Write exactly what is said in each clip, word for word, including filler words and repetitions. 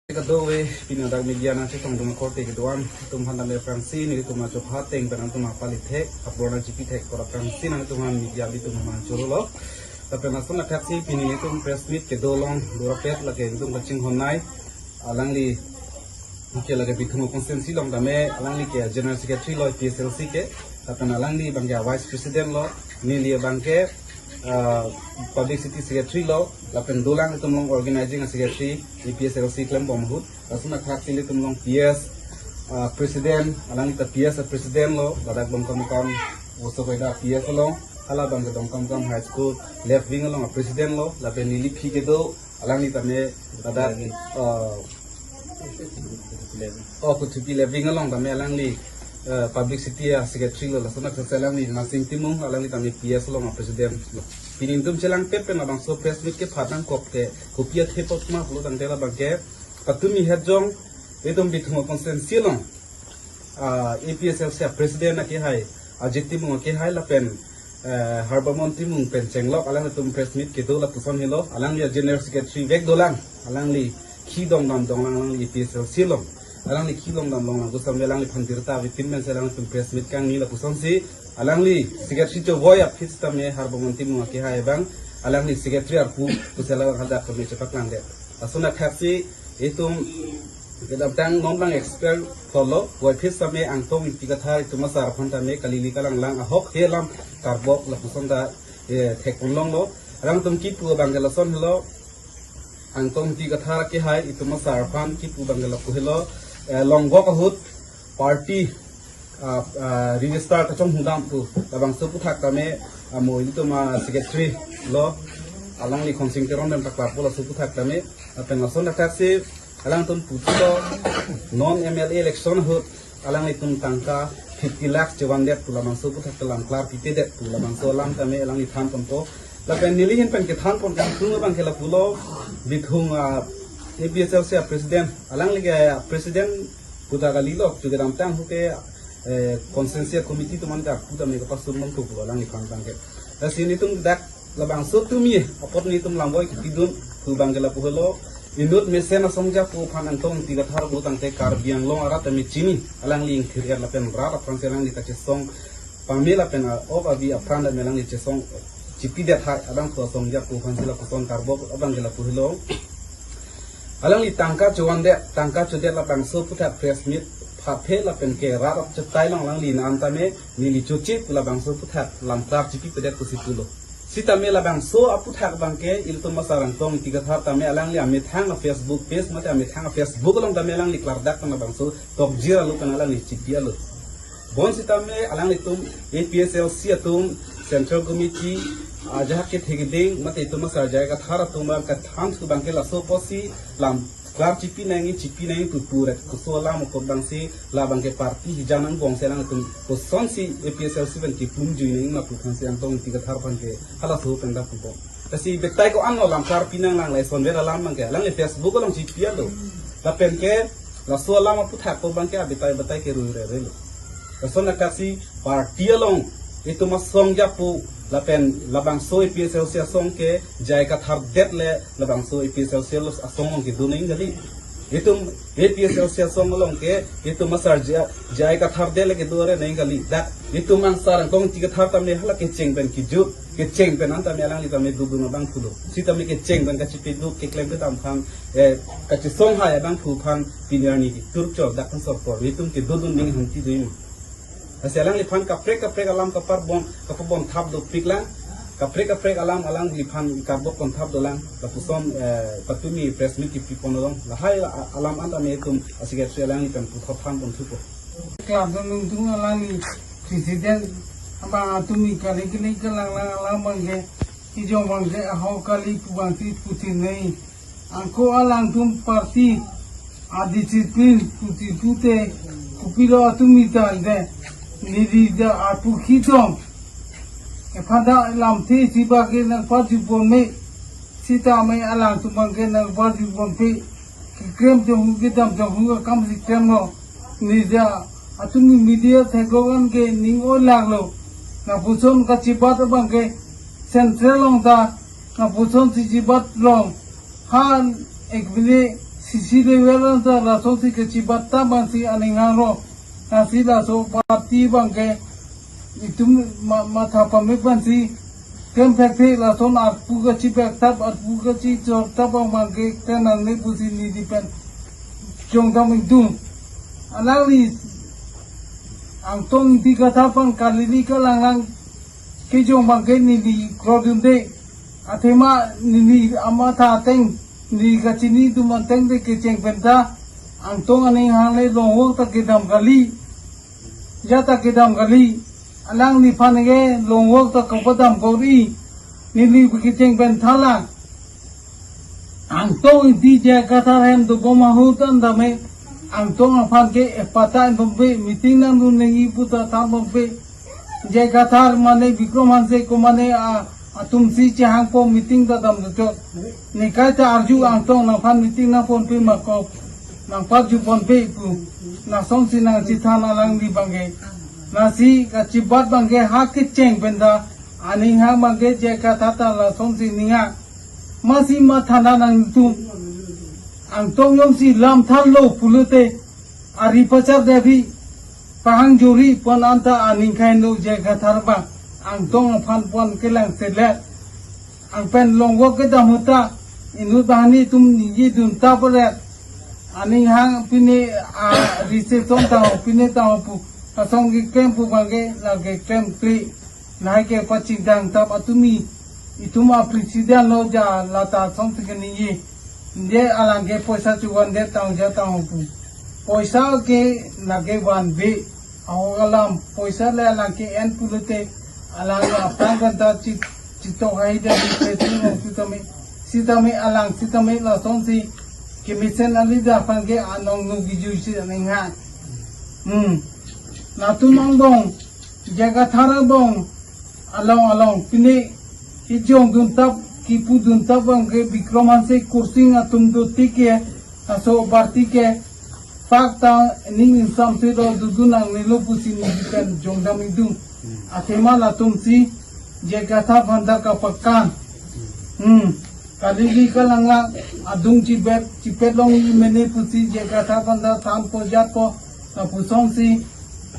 Kadokave pini ladak media nangchetongdun akorte kedo-an atum aphan tame aphrangsi nelitum achopha ateng pen nangtum aphan pali thek, apor nangchipi thek, kora aphrangsi nangtum aphan media atum aphan chorolo. Lapen lason athaksi pini nelitum press meet kedo along dorapet lake nelitum kachinghon nai. Alangli ke lake Bithung constituency along tame alangli ke General Secretary lo A P H L C ke, lapen alangli abangke Vice President lo, neli abangke, ah, Publicity Secretary lo, lapen dolang itum along organizing secretary A P H L C klembom ahut. Lason athaksi nelitum along P S, ah, President, alangli ta P S President lo, ladak Dongkamukam, oso koida P S along, hala abangke Dongkamukam High School, left wing along President lo, lapen neli aphi kedo, alangli tame ladak, ah, oh, Kuthupi left wing along tame alangli, eh, Publicity a Secretary lo, lason athaksi alangli Nasing Timung, alangli tame P S along President lo. Pini nelitum chelangpet pen labangso press meet kepatnangkok ke kopi athe apot ma pulo tangte labangke patumi hetjong itum Bithung constituency along, ah, A P H L C President akehai Ajit Timung akehai lapen, eh, Harbamon Timung pen chenglok alanglitum press meet kedo lapuson helo, alangli General Secretary vek dolang, alangli khi dongdam donglang, alangli A P H L C along, alangli khi dongdam donglang, kusam alangliphan birta avepin pensi alanglitum press meet kangni lapusonsi, alangli Secretary choboi aphi sitame Harbamon Timung akehai abang, alangli Secretary arpu kusela hadak kami chepaklangdet. Lason athaksi itum kedamtang non abang expel thotlo, puvoiphit sitame Angtong Ingti Kathar itum asar aphan tame kalili kalanglang ahok he alam karbok lapuson ta, eh, thekponlonglo. Alangtum kipu abangke lason helo, Angtong Ingti Kathar akehai itum asar aphan kipu abangke lapu helo, eh, Longbok ahut party, ah, ah, register kachonghudam pu labangso aphuthak tame, ah, mo ilitum a Secretary lo, alangli Khonsing Teron pen paklarpo laso aphuthak tame, lapen lason athaksi alangtum puthot non M L A election ahut alanglitum tangka fifty lakhs chevandet pu labangso aphuthak alam klar pipedet pu labangso alam tame alangli thanponpo. Lapen neli ahin pen kethanpon kangtung abangke lapulo, Bithung, ah, A P H L C President, alangli ke President puta kalilo, chu kedamtang ahut ke, eh, constituency committee atum an ke arpu tame kapasun bom tu pu alangliphan abangke. Lasi nelitum dak labangso tumi apot nelitum lam-oi kipidun pu abangke lapu helo, inut mesen asong japo aphan Angtong Ingti Kathar pu tangte Karbi Anglong arat tame chini, alangli ingthir-er lapen rat aphansi alangli kachesong pame lapen a-ok abi apran tame alangli chesong chipidet hai, abangphu asong japo aphansi lapuson karbok abangke lapu helo. Alangli tangka chevandet, tangka chodet labangso aphuthak press meet phathe lapen ke rat achetai along alangli an tame neli choche pu labangso aphuthak lam klar chipipedet pusi pulo. Sitame labangso aphuthak abangke ilitum asar Angtong Ingti Kathar tame alangli amethang a Facebook page mate amethang a Facebook along tame alangli klardak pen labangso tokjir alo pen alangli chipi alo. Bonsitame alanglitum A P H L C atum Central Committee ajahak kethe keding mate itum asar J I Kathar atum abang kethan thu abangke laso apotsi lam klar chipi nangji, chipi nangji pu puret, koso alam apot abangsi labangke party hijan angbongsi alanglitum kosonsi A P H L C pen kipum jui nangji ma pu aphansi Angtong Ingti Kathar aphan ke halaso pen dak pupo. Lasi betai ko-an lo lam klar pinanglang, lason ver alam abangke alangli Facebook along chipi alo. Lapen ke laso alam aphuthak pu abangke abetai betai ke rui rere lo. Lason athaksi party along itum asong japo lapen labangso A P H L C asong ke J I Kathar det le labangso A P H L C asong along kedo nangji kali. Itum A P H L C asong along ke itum asar J I, J I Kathar det le kedo nangji kali. Dak itum asar Angtong Ingti Kathar tame hala kecheng pen kijut, kecheng pen an tame alangli tame dodun abangphu lo. Sitame kecheng pen kachipiduk keklem kedam aphan, eh, kachesong hai abangphu aphan pini arni ketur chot dak kan sorkor itum kedodun ding hangti dui. Lasi alangliphan kaprek kaprek alam kaparbon, kapabon thap dopik lang. Kaprek kaprek alam alangliphan karbok pon thap dolang. Lapuson, eh, patumi press meet kipipon long. Lahai a-, alam an tame itum a-secretary alangli pen puthot thanpon thupo. Club nungtung alangli president abang atumi kali kali kalanglang alam abangke, ijong abangke ahok kali pu abangsi puthin nai. Ako alangtum party a-discipline puthi pute kopilo atumi tangte neli ta arpu kidong. Ephanta lamthe si abangke nangpajupon me, sitame alangtum abangke nangpajupon pe. Keklem jong hu kedam jong hu akam si klemlo. Neli ta atumi media theklong an ke ning-oi laklo. Lapuson kachibat abangke central along ta, lapuson si chibat long. Ha ekbili C C level anta lasonsi kachibat ta abangsi aning hanglo. Lasi laso party abangke itum ma-, matha pame abangsi klem thekthe, lason arpu kachibek tap, arpu kachichor tap abangke klem nangne pusi neli pen jongdam ingdung. Alangli Angtong Ingti Kathar aphan kalili kalanglang kejong abangke neli krodunde. Athema neli amatha ateng, neli kachini atum ateng de kecheng penta, Angtong aning hang le longvok ta kedam kali, ya ta kedam kali, alangliphan ke longvok ta kapadam kori, neli kecheng penta la. Angtong Ingti J I Kathar ahem dobom ahut an tame, Angtong aphan ke epata en pampe, meeting nangdun nangji pu ta than pampe. J I Kathar mane Bikram Hanse ko mane a, atumsi chehangpo meeting ta dam dochot. Nekai ta arju Angtong nangphan meeting nangponpe ma ko, nangparju ponpe pu. Lasonsi nangchethan alangli abangke. Lasi kachibat abangke ha kecheng penta, aning hang abangke J I Kathar ta lasonsi ning hang. Masi matha nangtum. Angtong jongsi lam thanlo pulote, ari pachar devi pahang juri pon anta aning kaino J I Kathar abang. Angtong aphan pon kelang selet. Angpen longvok kedam ahut ta, inut banghini atum ningjedun ta paret. Aning hang pine a reception ta ho, pine ta ho pu. Asong keklem pu abangke, la keklem kri. Lahai ke pachingdang tap atumi, itum a president lo ja lata song tiga ningje. Inde alang ke poisa chuvan det tang ja tang pu. Poisa ke lake van ve. Ahok alam poisa le alang ke en pulote alang aphrang kan ta chi-, chito hai da di pe tu lo sitame, sitame alang sitame lasonsi kemesen a leader aphan ke anong nu giju si aning hang. Hmm. Latum angbong, J I Kathar angbong, along along pine kejongdun tap, kipudun tap abangke Bikram Hanse Kursing atum do tike, laso party ke pak ta ning ingsamse do dodun nangnelo pusi neli pen jongdam ingdung. Athema latumsi J I Kathar aphan ta kapakan. Hmm. Kalili kalanglang adung chibet chipet longji mene pusi J I Kathar aphan ta thanpo jatpo, lapusonsi,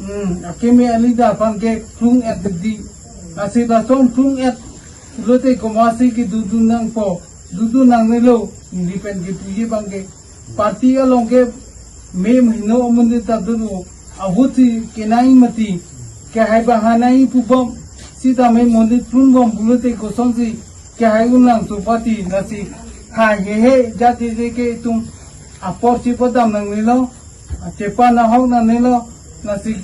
hmm, akeme a leader aphan ke klung-et di. Lasi lason klung-et pulote komatsi kedodun nangpo, dodun nangnelo, neli pen kepuji abangke. Party along ke mem heno amonit ta dolo, ahutsi kenai mati, kehai bahanai pubom, sitame monit prunbom pulote kosonsi kehai unlang so party, lasi ha hehe jati je ke itum apor si padam nangnelo, achepa nahok nangnelo, lasi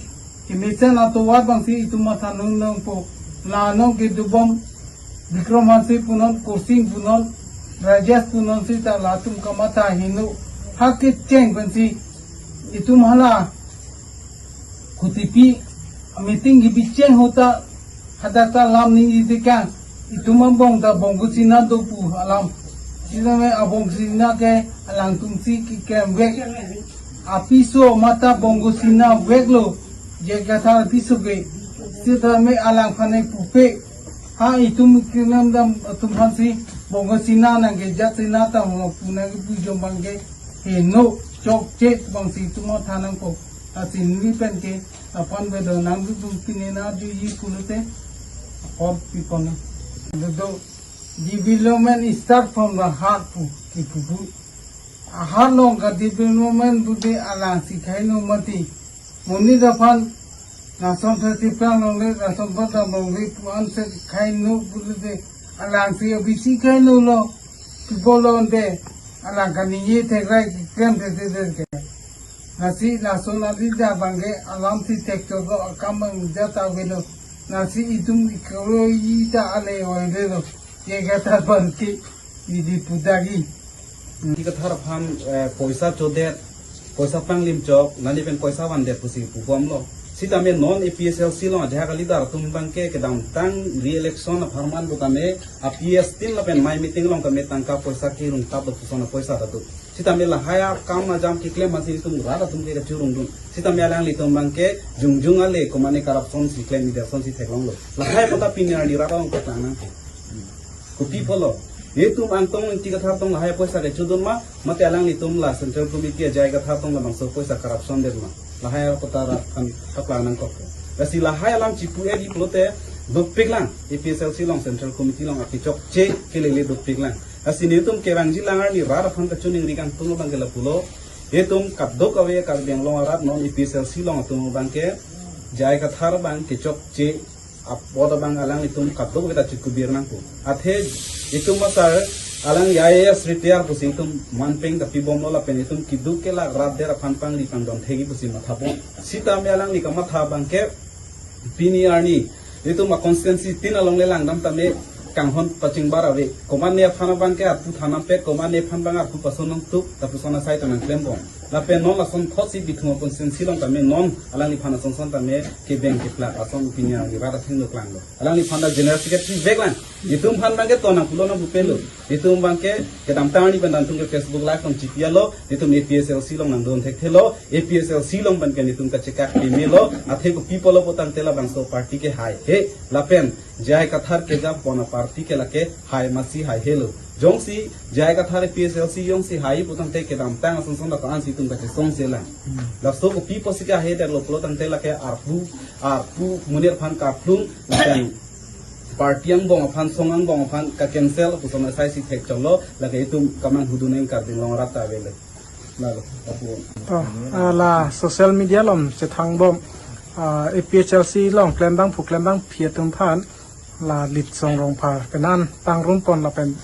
kemesen atovar abangsi itum matha nung nangpo, la anong kedobom, Bikram Hanse punon, Kursing punon, Rajesh punon sita latum kamatha heno. Ha kecheng pensi itum hala kutipi meeting kebicheng ahut ta hadak ta lam ningje tekang. Itum angbong ta Bongo Sena do pu alam. Sitame a Bongo Sena ke alangtumsi keklem vek. Apiso mata Bongo Sena veklo, J I Kathar apiso ke. Sitame alangphan pupe. Ha itum krinam dam atum aphansi Bongo Sena nangkejat Sena ta ho pu nangkepu jom abangke heno chokche abangsi itum matha nangpo. Lasi neli pen ke aphan bedo nangdodun pine nangdoji pulote apor pipon. Dodo development start from the heart pu kipu pu. Ahar along ka development pulote alangsi kaino mati. Monit aphan lason thasi plang longle, lason padam longle pu ansi kaino pulote alangsi abisi kainolo. Pipolonde alang kaningje thekrai keklem thekthedet ke. Lasi lason a leader abangke alamsi thekchotlo, akam abang jat avelo. Lasi itum ikroi ta ale oilelo. J I Kathar abangke neli pudagi. Ingti Kathar aphan, eh, poisa chodet, poisa panglim chok, nani pen poisa vandet pusi pubomlo. Sitame non A P H L C along ajahak a leader atum abangke kedamtang re-election apharman putame a P S team lapen mei meeting along tame tangka poisa kerung tap do puson apoisa ta do. Sitame lahai akam ajam keklem masi itum rat atum ke kachurungdun. Sitame alanglitum abangke jongjong ale komane corruption si klem, corruption si theklonglo. Lahai kota pini arni rat along keklang nangke. Kopi pulo. Itum Angtong Ingti Kathar tong lahai poisa kechodun ma, mate alanglitum la Central Committee a J I Kathar tong labangso poisa corruption det ma. Lahai ako ta rat aphan kaplang nangkok. Lasi lahai alam chipu-e di pulote dopik lang, A P H L C along Central Committee along akechokche kelele dopik lang. Lasi netum kevangji lang arni rat aphan kachiningri kangtung abang ke lapulo. Itum kadokave Karbi Anglong arat non A P H L C along atum abang ke J I Kathar abang kechokche apot abang alanglitum kadokave ta chikubir nangpo. Athe itum masar alang I A S retire pusi itum manpeng ta pibomlo lapen itum keduk ke la rat der aphan pangri pangdon thegi pusi mathapon. Sitame alangli kamatha abang ke pini arni itum a constituency tin along le langdam tame kanghon pachingbar ave. Komatne aphan abang ke arpu than nangpet, komatne aphan abang arpu pason nangtup, lapuson asai ta nangklembom. Lapen non lason thotsi Bithung a constituency along tame non alangliphan asonson tame kebeng keplak ason pini arni rat athengno klanglo. Alangliphan ta General Secretary vek lang. Itum aphan abang ke ton nangpulo nangpupelo. Itum abang ke kedamtang arni pen ta netum ke Facebook Live along chipialo, itum A P H L C along nangdon thekthelo, A P H L C along abang ke itum kachekak pemelo, athe kopi pulo putangte labangso party ke haihe, lapen J I Kathar kejapon a party ke lake hai masi haihelo. Jongsi J I Kathar A P H L C jongsi hai putangte kedamtang asonson ta ko-ansi itum kachesong selang. Laso kopi pusi ke haihe detlo pulotangte lake arpu, arpu monit aphan kaplung, lapen party angbong aphan, song angbong aphan ka cancel puson asai si thekchoklo, lake itum kamanghudun nang Karbi Anglong arat ta avelo. Lalo, apu. To, ah, la social media along chethangbom, ah, A P H L C along klembangphu klembangphi atum aphan la Litsong Rongphar penang pangrumpon lapen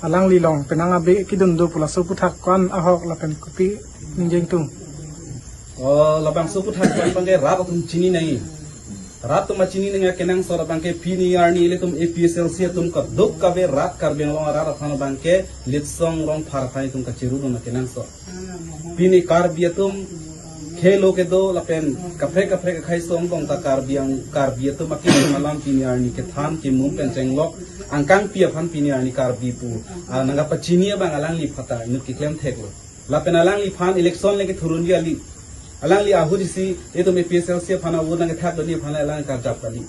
alangli along penang abe kedun do pu laso aphuthak ko-an ahok lapen kopi ningjengtung. Oh, labangso aphuthak ko-an abang ke rat atum chini nangji. Rat atum chini nangji akenangsot abang ke pini arni ilitum A P H L C atum kadokave rat Karbi Anglong arat aphan abang ke Litsong Rongphar aphan itum kacherudun akenangsot. Pini Karbi atum khelo kedo lapen kaprek kaprek akhei song dong ta Karbi ang Karbi atum akim alam pini arni kethan kemum pen chenglok angkangpi aphan pini arni Karbi pu, ah, nangkapachini abang alangli aphanta inut keklem theklo. Lapen alangliphan election le kethurun di ali. Alangli ahut isi itum A P H L C aphan avote nangkethak doni aphan alangli karjap kali.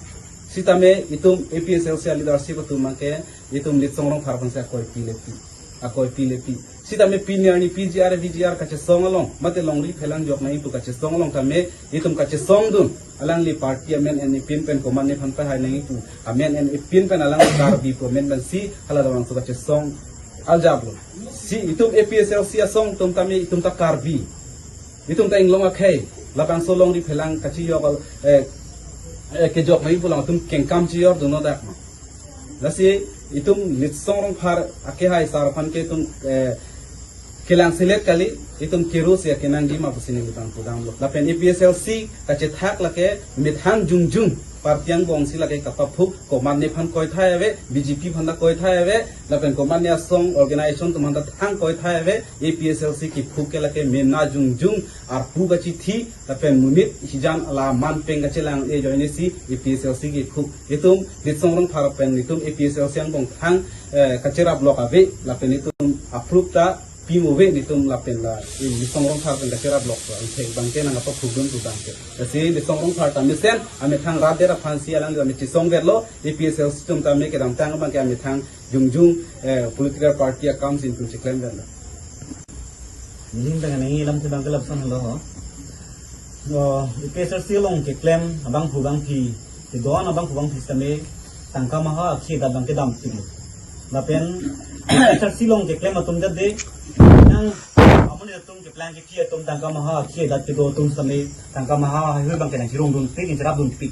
Sitame itum A P H L C a leadership atum abang ke itum Litsong Rongphar aphansi akoipi le pi. Akoipi le pi. Sitame pini arni P G R, V G R kachesong along, mate longri phelang jok nangji pu kachesong along tame, itum kachesongdun, alangli party amen enepin pen komatne aphan pahai nangji pu, amen enepin pen alangli Karbi pu amen pensi, hala labangso kachesong aljaplo. Si itum A P H L C asong atum tame itum ta Karbi. Itum ta inglong akhei, labangso longri phelang kachijok al, eh, eh, kejok nangji pu along itum kengkam chijordun no dak ma. Lasi itum Litsong Rongphar akehai sar aphan ke itum, eh, kelang selet kali, itum kero si akenangji ma pusi neli abang pudamlo. Lapen A P H L C kachethak lake methang jongjong party angbong si lake kapaphuk, komatne aphan koithai ave, B J P aphan ta koithai ave, lapen komatne asong organization atum aphan ta thang koithai ave, A P H L C kephuk ke lake mena jongjong arpu kachithi, lapen monit hijan ala manpeng kachelang ajoine si A P H L C kephuk. Itum Litsong Rongphar pen itum A P H L C angbong thang, eh, kacherap lok ave, lapen itum approve ta pimo ave itum lapen la, eh, Litsong Rongphar pen kacherap lok ave, anthek abang ke nangkapaphukdun pu abang ke. Lasi Litsong Rongphar ta mesen, amethang rat der aphansi alang kami chesong verlo, A P H L C atum tame kedamtang abang ke amethang jongjong, eh, political party akam si itum cheklem verlo. Neli abang nangji alam si abang ke lapuson lo ho. Oh, A P H L C along keklem abangphu abangphi, kedon abangphu abangphi sitame tangka maha akhei adat abang ke damtiplo. Lapen A P H L C along keklem atum det de, nang amonit atum keplang kethi atum tangka maha akhei adat kedo atum sitame tangka maha haihui abang ke nangcherongdunpik, nangcherapdunpik.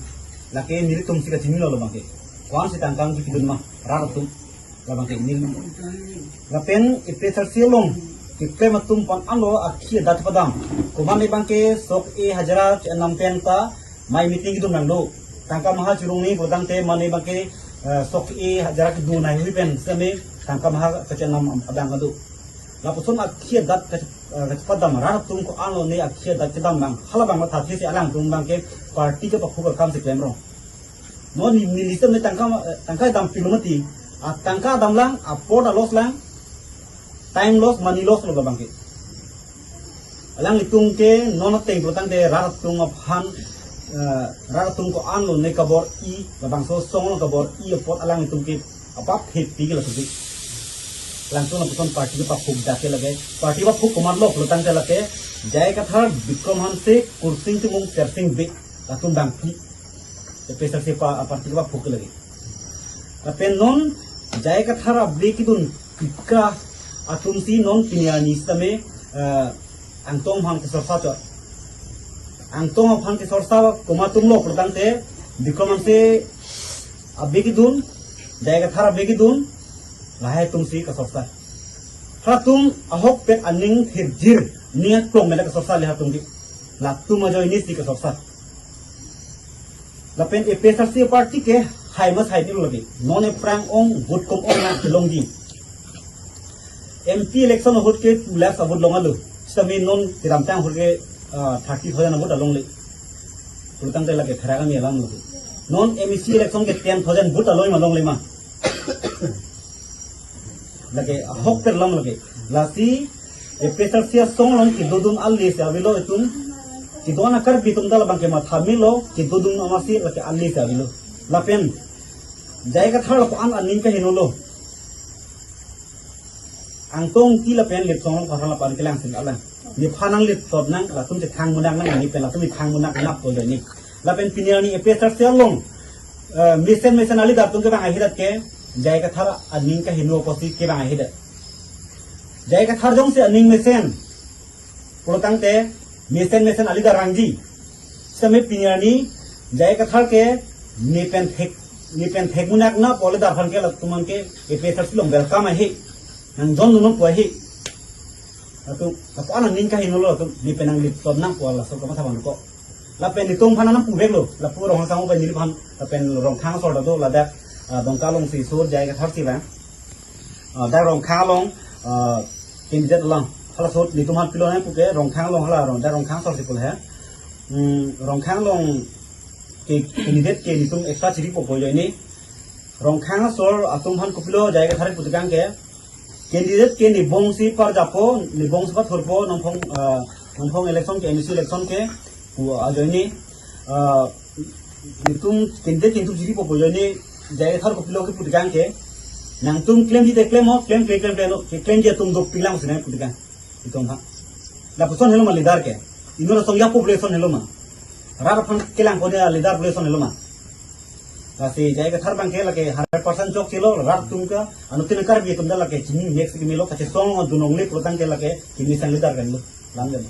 Lake nelitum si kachinilo abang ke. Ko-ansi tangka kepidun ma, rat atum. Labang ke neli. Lapen A P H L C along keklem atum aphan anlo akhei adat padam. Komatne abang ke sok-e hajira chenam pen ta mai meeting kedun nanglo. Tangka maha chirung ni pulotangte mane abang ke, eh, sok-e hajira kedun nanghui pen sitame tangka maha kachenam abang kedo. Lapuson akhei adat ke, eh, kepadam rat atum ko-anlo ne akhei adat kedam abang. Hala abang matha si alangtum abang ke party kepaphuk akam si klemrong. Non ni, ni listen ni tangka, eh, tangka dam pilo mati. Ah, tangka damlang, apot a loss lang, time loss, money loss lo abang ke. Alanglitum ke non ateng pulotangte rat atum aphan, eh, rat atum ko-anlo ne kabor-i, labangso song lo kabor-i apot alanglitum ke apap happy ke latum ke. Langtum lapuson party kepaphuk dak ke lake. Party paphuk komatlo pulotangte lake J I Kathar, Bikram Hanse, Kursing Timung, Sersing Bey, latum bangpi. APHLC pa, party kepaphuk ke lake. Lapen non J I Kathar abe kedun pika atumsi non pini arni sitame, eh, Angtong aphan kesorsa chot. Angtong aphan kesorsa komat atumlo pulotangte Bikram Hanse abe kedun, J I Kathar abe kedun, lahai atumsi kesorsa. Halatum ahokpet aning thirjir, ning aklong mela kesorsa le halatum ke. Latum ajoinesi kesorsa. Lapen APHLC party ke hai mas hai nilo lake. Non aphrang ong, vote kom ong na kelongji. MP election ahut ke two lakhs a-vote longlo. Sitame non kedamtang ahut ke, ah, thirty thousand a-vote alongle. Pulotangte lake pherak ami alam lo. Non MAC election ke ten thousand vote along ma longle ma. Lake ahokpet alam lake. Lasi APHLC asong along kedodun alesi avelo itum. Kedo-an a-Karbi atum ta labang ke matha melo, kedodun amatsi lake alesi avelo. Lapen J I Kathar lapu-an aning kahinolo. Angtong Engti lapen Litsong Rongphar lapu-an kelang sin alang. Nephan nanglip tot nang, latum chethang munak nang, nepen latum chethang munak nap ko doni. Lapen pini arni APHLC along, eh, mesen mesen a-leader atum kevang ahidat ke, J I Kathar aning kahino apotsi kevang ahidat. J I Kathar jongsi aning mesen pulotangte mesen mesen a-leader vangji. Sitame pini arni J I Kathar ke nepen thek, nepen thek munak na pu a-leader aphan ke latum aphan ke APHLC along welcome ahi. Nangjon dunnon pu ahi. Latum, lapu-an aning kahinolo latum, nepen nanglip tot nang pu laso kamatha abang ko. Lapen netum aphan nangpuveklo, lapu Ronghang Sangho pen neliphan, lapen Rongkhang asor ta do ladak, ah, Dongka alongsi so J I Kathar si bang. Ah, dak Rongkhang along, ah, candidate alang. Hala sot netum aphan pilo nang puke Rongkhang along hala rong, dak Rongkhang asor si pul he. Hmm, Rongkhang along ke candidate ke netum extra chiri popo ajoine. Rongkhang asor atum aphan kopilo J I Kathar pu tekang ke. Candidate ke nebongsi parjapo, nebongsi pathurpo, nongphong, ah, nongphong election ke, MAC election ke, pu ajoine, ah, netum candidate netum chiri popo ajoine, J I Kathar kopilo ke pu tekang ke, nangtum klemji te klem ho, klemkle klemkle no, keklemji atum dopiklang sinai pu tekang. Itum ha. Lapuson helo ma leader ke. Inut asong ya population helo ma. Rat aphan kelang kode leader population helo ma. Lasi J I Kathar abang ke lake hundred percent chokchelo, rat atum ke, anuttin a-Karbi atum ta lake chini next kimi lo kachesong dunong le pulotangte lake kimi sang leader kan lo. Lam kan.